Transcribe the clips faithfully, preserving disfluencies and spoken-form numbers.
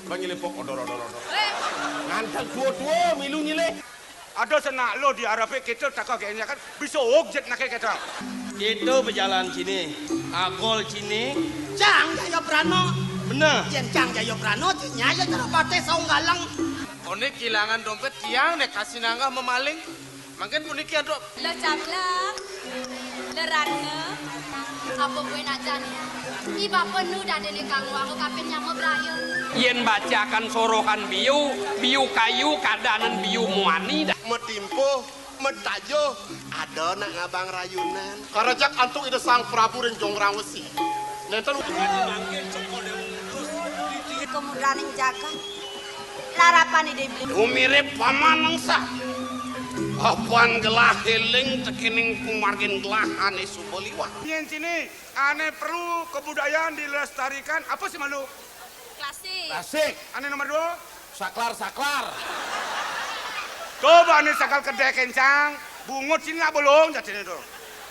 Bang nyilih pok odor, odor, odor. Nganteg tua-tua milu nyilih. Ada senak lo di arepe kita taka genyekan, bisa og jet nake kita. Kita bejalan sini, agol sini. Cang Jaya Prana. Bener. Yen Cang Jaya Prana, nyaya cara patih saung galeng. One kilangan dompet tiang dek kasih nanggah memaling. Mangkin puniki aduk. Lo Cabla, lo Ratna, apa buin ajan? I bapa nu dadene kang wau kapin nyama braya. Yen bacakan sorohan biu, biu kayu kadanen biu muani dah. Metimpuh, metajuh, ada nak ngabang rayunan. Karejek antuk Ida Sang Prabu ring Jonggrang Wesi. Nenten kemudraning jagat. Larapan Ida Iblis. Umirip paman nengsa. Apan gelah eling tekening pumargin gelah ane suba liwat. Nyen sini ane perlu kebudayaan dilestarikan, apa sih malu? Klasik. Klasik. Ane nomor dua? Saklar, saklar. Coba ane sakal kedai kencang, bungut sini nak bolong jatine tuh.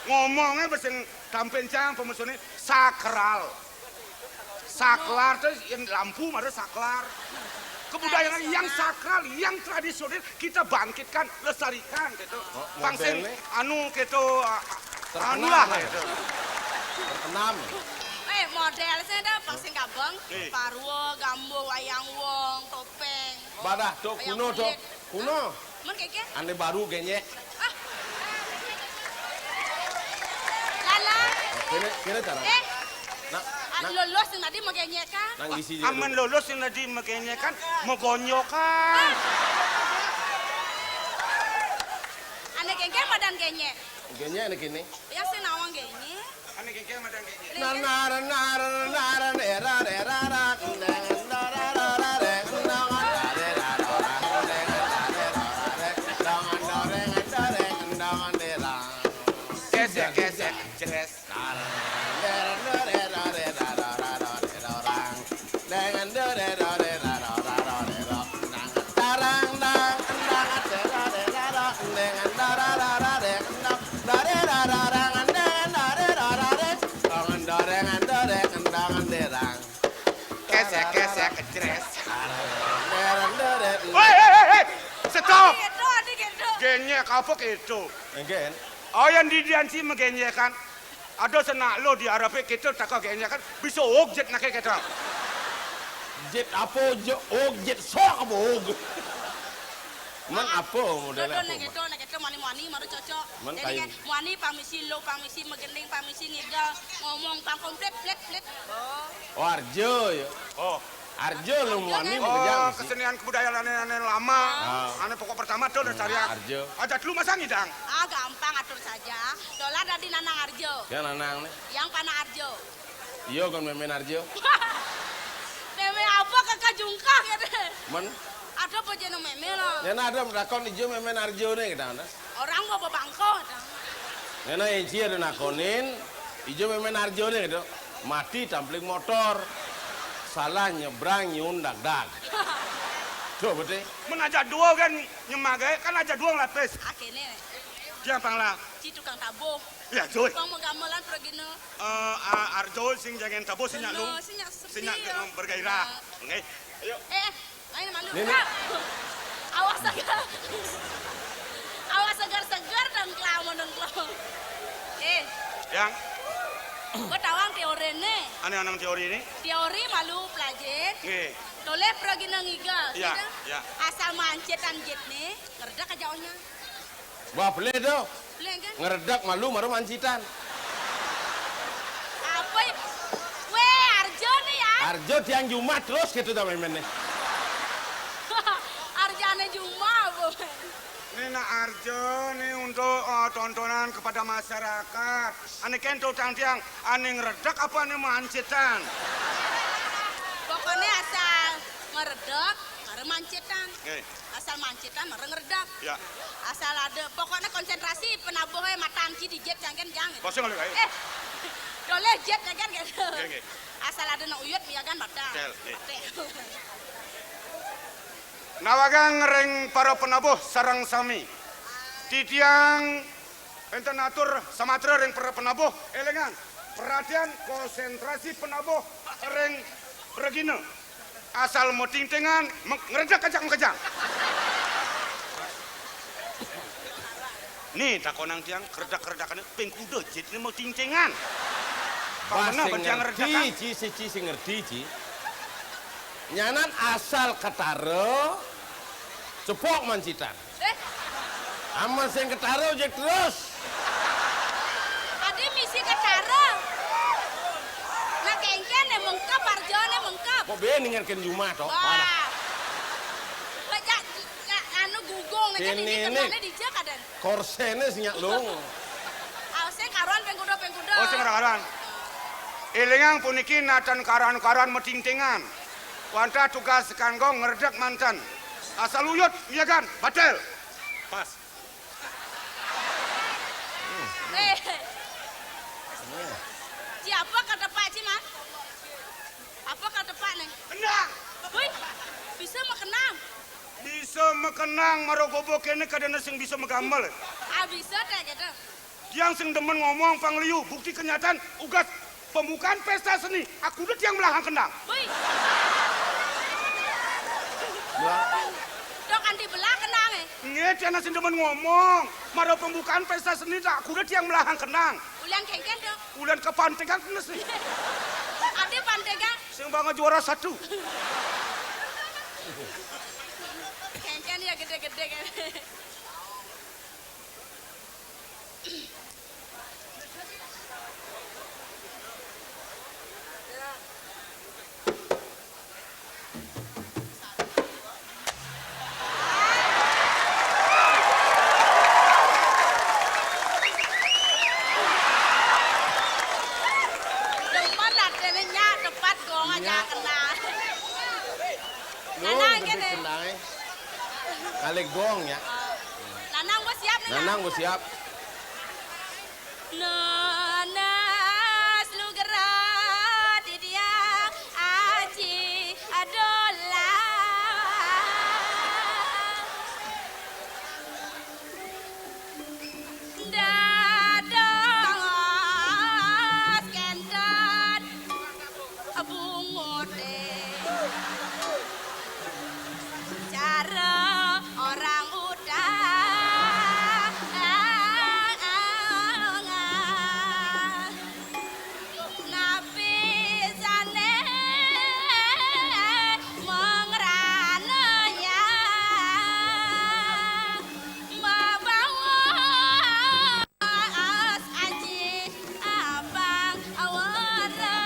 Ngomongnya besing tampencang pemusuni sakral. Saklar tuh yang lampu mara saklar. Kebudayaan yang sakral, yang tradisional kita bangkitkan, lestarikan gitu. Pang sing anu gitu, anu lah gitu. Terkenam. Eh, model saya dah pang sing kabang, parwa, gambo, wayang wong, topeng. Badah, tuh kuno, tuh kuno. Mun keke? Ane baru genye. Ah. Lala. Kene, kene cara. Eh. Nak, nak. Lulus sing tadi magenyekan. Nang isi aman lulus sing tadi magenyekan, magonyokan. Ane keke madan genye. Genye ane kene. Ya sing nawang genye. Ane keke madan genye. Gesek, gesek, jeres. Kesek, kesek, jeres. Hei, hei, hei, hei. Stop. Adi gitu, adi gitu. Genyek apa gitu? Enggak. Oh, yang di Diansi menggenyekkan. Ada senak lo di arepe kita taka genyek kan bisa og jet nake kita. Jet apa, jet og, jet sok apa og? Man apa model apa? Nek itu, nek itu mani-mani maru cocok. Jadi kayu. Kan muani pamisi lo, pamisi megending, pamisi ngidal, ngomong pang komplit, plit, plit. Oh. Oh, arjo ya. Oh. Arjo lo muani. Oh, kesenian kebudayaan ane, ane lama. Ah. Ane pokok pertama tuh dari arjo. Aja dulu masang idang. Ah, gampang atur saja. Dolar dadi nanang arjo. Ya nanang nih. Yang panah arjo. Iya kan memen arjo. Meme apa kakak jungkah gitu. Men. Ada apa jeneng meme lo? Nyana ada takon ijo memen arjo nih kita. Orang mau bebangko. Nyana Eci ada nakonin, ijo memen arjo nih gitu. Mati tampling motor. Salah nyebrang nyun dagdag. Tuh betul. Men aja dua kan nyemagai, kan aja dua lapis. Akhirnya. Dia pangla. Ci tukang tabuh. Ya, Joy. Tukang menggamelan pergina. Eh, a-, arjo sing jangan tabuh sinyak lu. Sinyak sepi. Sinyak bergairah. Nggih. Ayo. Eh, eh, main malu. Awas seger. Awas seger-seger dengklau, dengklau. Eh. Yang? Gua tawang teori nih. Ane anang teori nih? Teori malu pelajar. Nggih. Toleh pergi nang iga. Iya, iya. Asal mancetan jet nih, ngeredak aja ohnya. Wah, boleh tuh. Boleh, kan? Ngeredak malu maru mancitan. Apa ya? Weh, Arjo nih ya. Arjo tiang Jumat terus gitu dah main-mainnya. Arjane Jumat, Bu. Ini nak Arjo nih untuk, eh, tontonan kepada masyarakat. Ane kento tang tiang, ane ngeredak apa ane mancitan? Pokoknya asal ngeredak, maru mancitan. Nggih. Asal mancitan, maru ngeredak. Ya. Asal ada, pokoknya konsentrasi penabuh e matan ci di jet jangken jang. Bosnya ngelik ae. Eh, dole jet jangken gitu. Nggih, nggih. Asal ada nak uyut miagan batang. Tel, nggih. Nawagang ring para penabuh sareng sami. Titiang enten atur samatra ring para penabuh, elingang, perhatian, konsentrasi penabuh ring regina. Asal matingtingan, me-, ngredek ajak makejang. Nih, takonang tiang, kredak-kredakane ping kuda jitne matingtingan. Pang meneh sing betiang ngerti, ngredek, Ci, sing, Ci, sing ngerti, Ci. Nyanan asal ketara, cepok mancitan. Eh. Amun sing ketara ojek terus. Adi misi ketara. Nah, kengken ne mengkep, arjane mengkep. Kok be ningan ken jumah to? Wah. Parah. Bajak, ya, anu gugung, nah, kene jadi ne. Kenalnya dijak adan. Korsene sing nyak lung. Awas, sing karuan pengkuda, pengkuda. Oh, sing karuan. Elingang puniki natan karuan-karuan matingtingan. Wantah tugas kanggo ngredek manten. Asal uyut, miyagan, batel. Pas. Eh. Ci, apa katepak, Ci, Man? Apa katepak, nih? Kendang. Wih, bisa makenang. Bisa makenang, mara gobo kene kadene sing bisa magamel. Ah, bisa teh gitu. Tiang sing demen ngomong pang liu, bukti kenyataan, ugas pembukaan pesta seni, aku udah tiang melahang kendang. Wih. Dok anti belah kendang, eh. Nggih, tiang sing demen ngomong, mara pembukaan pesta seni, tak aku udah tiang melahang kendang. Ulian kengken, Dok. Ulian kepantegan kena sih. Ada pantegan. Sing banget juara satu. Kengken ya gede-gede kan. Demen lah dene nyak tepat gong aja kena. Lho, nanang kene. Kali gong ya. Nanang wis siap nih. Nanang wis siap. Nanas lu gerak di dia aji adolah. Dados kenten bungote. Cara orang utang. Napisane mengrana ya mabawa as aji abang awara.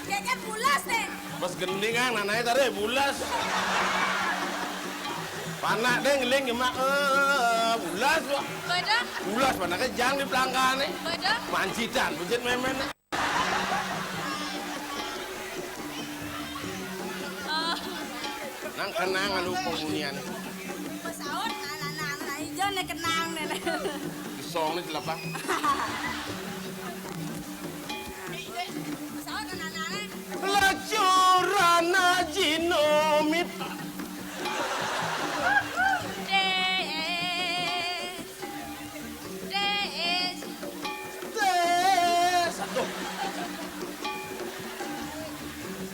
Keket bulas nih. Mas gending ah, nanae tare bulas. Panak deh ngeling nyemak, eh, bulas kok. Beda. Bulas panake jang di pelangkane. Beda. Mancitan, bujit memen. Oh. Nang kenang anu pemunian. Pesaut anak-anak ijo ne kenang ne. Isong ne jelapa. Pesaut anak-anak. Lacuran jinomit. Dek. Tes. Tes. Aduh.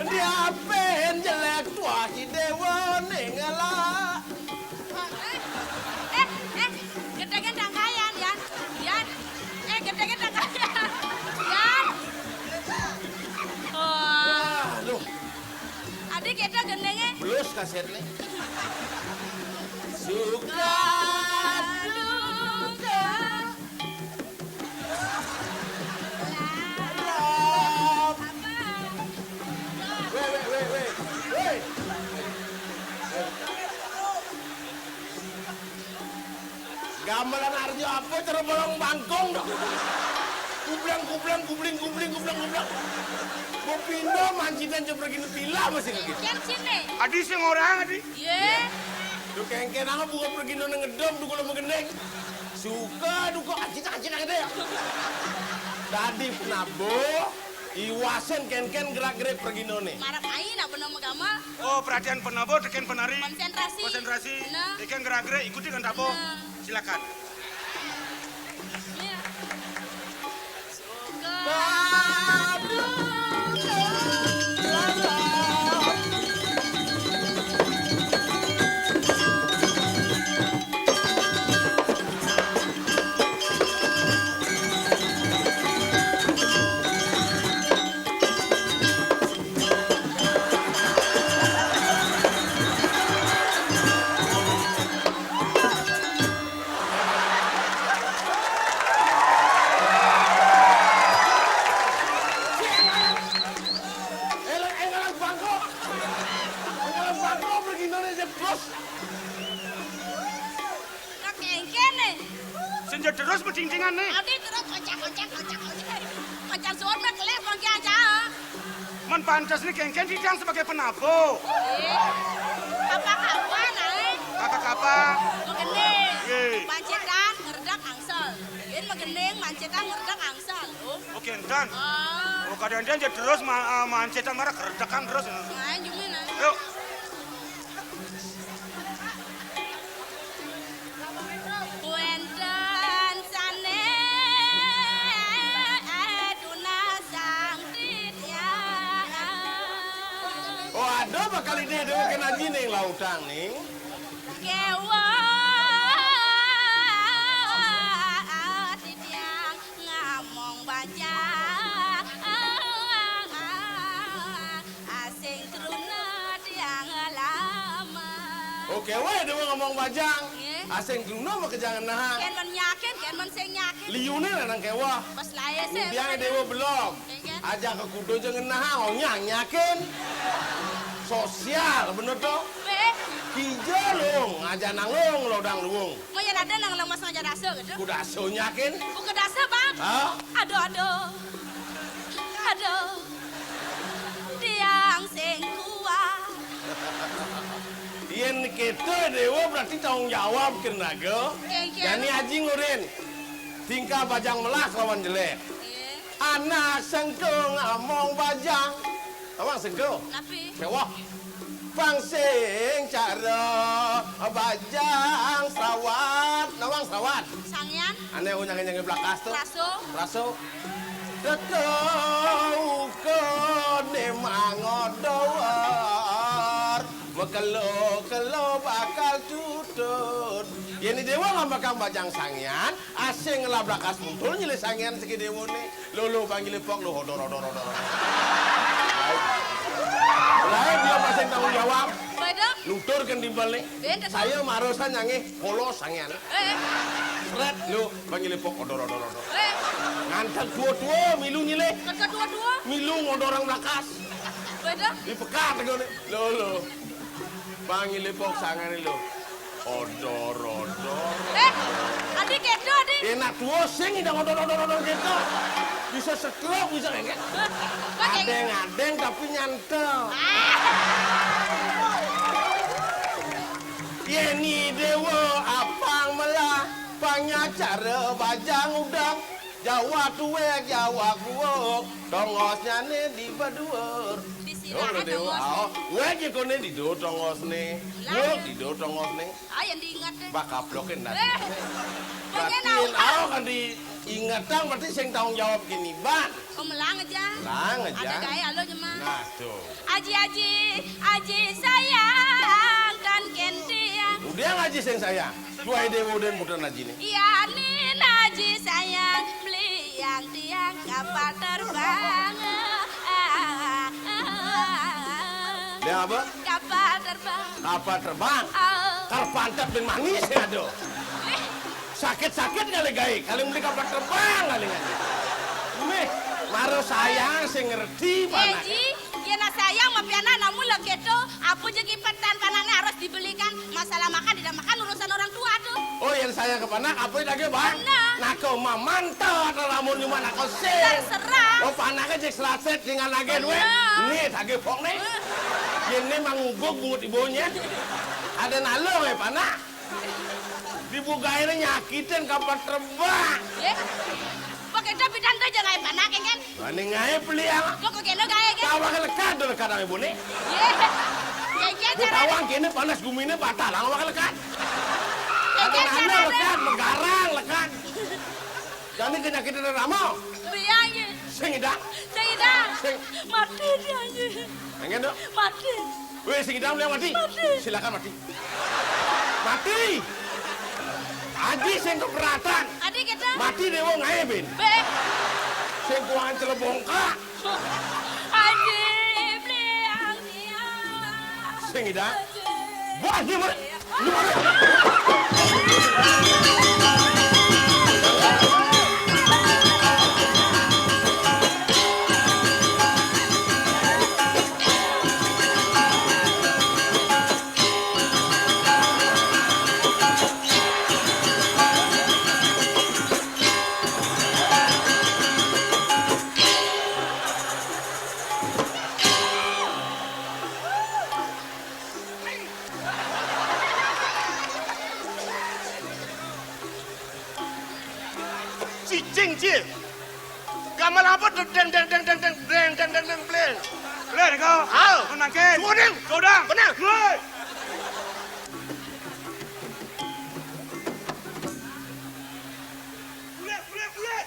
Diapen jelek tuah si dewa ning ngelak. Eh, eh, eh, gedegen tangkayan, Yan. Yan. Eh, gedegen tangkayan. Yan. Wah. Aduh. Adi kita gendenge. Belus kasetnya. Suka duka. Weh, weh, weh, weh. Weh. Gamelan Arjo apa cara bolong bangkong dong? Kubleng, kubleng, kubling, kubling, kubleng, kubleng. Mau pindah mancitan coba gini pila masih kaget. Ken sini. Adi sing orang, Adi. Ye. Duh kengken aku buka pergi nang ngedom duh kalau mengendeng. Suka duka acit-acit gitu ya. Tadi nabo Iwasin kénkén gerak-gerik preginané. Marep ai nak bener magama. Oh, perhatian penabo tekén penari. Konsentrasi. Konsentrasi. Nah. Tekén gerak-gerik, ikuti kan tabo. Nah. Silakan. Iya. Suka. Élah, élah bangko. Élah bangko pergi Indonesia terus. Nak kénkén né. Sing jek terus bedingdingan né. Adi terus kocak, kocak, kocak, kocak. Kocak suwun mah kelih bangké aja. Men pantes né kénkén didang sebagai penabo. Eh, apa-apa, Nay? Apa-apa? Magending. Nggih. Mancétan ngredeg angsel. Yén magending mancétan ngredeg angsel. Oh. Oh, kénten. Ah. Oh, kadang-kadang jek terus ma-, eh, mancétan marang ngredegan terus. Nah, jumin, nah. Yuk. Wénten sané tunah sang titiang. Oh, ada bakal ide dhewe kena jining lautang ning. Kéweh titiang ngamong bajang. Asing truna tiang lamar. Oke, wéh, Déwa ngomong bajang. Nggih. Asing truna makejang ngenahang. Kén men nyakin, kén men sing nyakin. Liuné lanang kéweh. Pas laé sih. Biang Déwa belum. Nggih. Aja ke kuda aja ngenahang, ong nyang nyakin. Sosial, bener to? Wéh. Kija lung, aja nanglung, lodang luung. Maya ada nang lemes aja rasa gitu. Kuda aso nyakin. Bukan rasa, Bang. Hah? Aduh, aduh. Aduh. Tiang sing kuat. Yén kéto Déwa berarti tanggung jawab kén raga. Nggih, nggih. Jani aji ngurin. Tingkah bajang melah kelawan jelék. Nggih. Anak sengkung among bajang. Nawang sengkung. Napi? Kéweh. Pang sing cara bajang srawat. Nawang srawat. Sangyan. Ané unyang-unyang blakas to. Raso. Raso. Teka ukené mangodor, mekelo-kelo bakal tutut. Yén Déwa ngambekang bajang sangyan, asing ngelah blakas mutul nyilih sangyan siki Déwané. Lho, lho, panggilé pok, lho, odor, odor, odor, odor. Lah, dia masih tanggung jawab. Apa itu? Nutur kén timpalné. Beda. Saya marosan nyanggih polos sangyan. Eh. Sret, lho, panggilé pok odor, odor, odor. Eh. Ngantek tua-tua, milu nyilih. Ngantek tua-tua. Milu ngodorang blakas. Beda. Dipekat tegoné. Lho, lho. Panggilé pok sangané lho. Odor, odor. Eh, adi kéto, adi. Enak tua sing idang odor, odor, odor kéto. Bisa stroke, bisa engké. Bang, kayak Adeng-adeng tapi nyantel. Ah. Yén Déwa apang melah, panyacara bajang udang, Jawa tuwék, Jawa kuwuk, tongosnyané di baduur. Disirah. Yo, Déwa, tongos. Ao, wék koné di duur tongosné. Lah. Kuwuk di duur tongosné. Ah, yang diinget deh. Bak kaplokin dah. Eh. Berarti, pokoknya tahu. Ao kan diingetang, berarti sing tanggung jawab kini, Ban. Oh, melang aja. Melang aja. Ada gaya lo, Jema. Nah, tuh. Aji, aji, aji sayang, kan kén tiang. Udah ngaji sing sayang. Tuai Déwa udah putra ajiné. Iya, nin aji sayang, beli yang tiang kapal terbang. Dia apa? Kapal terbang. Kapal terbang? Oh. Kal pantat ben manis ya, aduh. Eh. Sakit-sakit kali gaé, kali beli kapal terbang kali gaé. Mih, maro sayang sing ngerti, eh, panak. Ji, yén nak sayang mah pianak namun lho kéto, apa aja kipetan panaknya harus dibelikan. Masalah makan tidak makan urusan orang tua tuh. Oh, yén sayang ke panak, apa dagé, Bang? Bener. Nak kau mah mantap, lamun cuma nak kau sing. Terserah. Oh, panaknya jek selaset dengan lagi duit. Bener. Nih, dagé pok nih. Eh. Yén né manguguk bungut ibunya. Ada nalo ya, panak. Dibukain nyakitin kapal terbang. Eh, pakai Kita pidan tuh jangan panak, kan? Mane ngaé beliang. Kok kok kena gaé, kan? Tawang lekad, lekad ame bone. Yé. Kan, kan, Bu cara tawang kéné panas guminé batal, tawang lekad. Kan, kan, Ada cara lekad, megarang lekad. Jani penyakit ada ramo. Beliang, yé. Sing idang. Sing idang. Sing. Mati dia, yé. Enggak, Dok. Mati. Wéh, sing idang beliang mati. Mati. Silakan mati. Mati. Aji sing keberatan. Adi kita. Mati déwa ngaé, Ben. Bé. Sing kuangan celebongkak. Aji, beliang, iya. Sing idang. Aji. Wah, iya, Mbak. Iya. Cicing, Ci. Gamelan apa? Deng, deng, deng, deng, deng, deng, deng, deng, deng, deng, bleng. Bleng, kau. Ayo. Menangkin. Sudah. Sudah. Benar. Woi. Bule, bule, bule.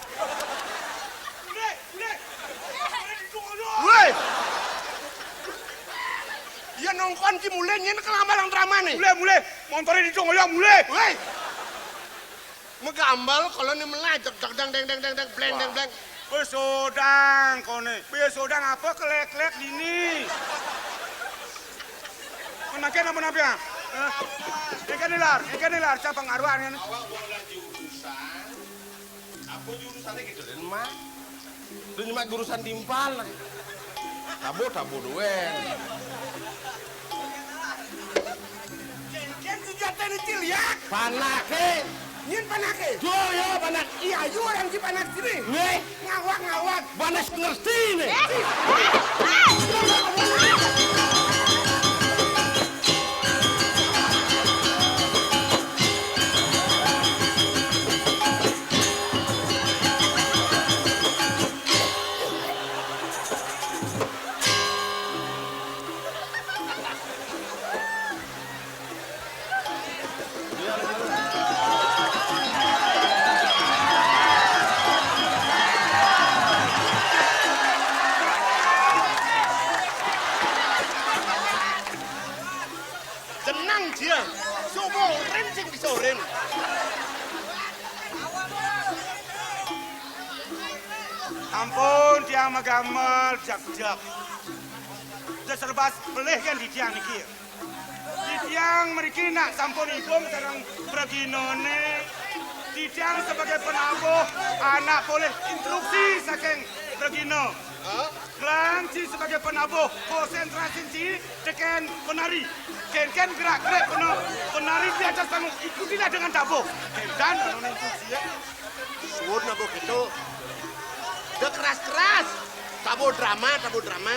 Bule, bule. Bule di Jogja. Woi. Iya nongkon ki mulé nyén kelamaan drama né. Mulé, mulé. Montoré di Jogja, mulé. Woi. Megambel kalau né melajek dang dang dang dang dang dang bleng dang bleng. Wis sodang koné. Wis sodang apa kelek-kelek dini. Menaken apa napi, ah? Hah? Engké nilar, engké nilar, siapa ngaruhan kan? Awak bola jurusan. Apa jurusannya gitu, Den, Mak? Lu nyemak jurusan timpal. Tabo, tabo doang. Kén sujatane ciliak. Panake. Nyén panake. Yo, yo, panak. Iya, ayu orang ci panak sini. Nih. Ngawak, ngawak. Banes ngerti nih. Tenang dia, sopo ren sing bisa ren. Ampun, tiang magamel, jak-jak. Wis serba pelih kan di tiang niki. Di tiang mriki nak sampun ibung sareng preginane. Di tiang sebagai penabuh anak polih instruksi saking pregina. Hah? Nglanci sebagai penabuh konsentrasi ci tekén penari. Kén-kén gerak-gerik pena-, penari di atas panggung, ikutilah dengan tabuh. Kén-kén anu instruksi ya. Suwun apa gitu? Udah keras-keras. Tabuh drama, tabuh drama.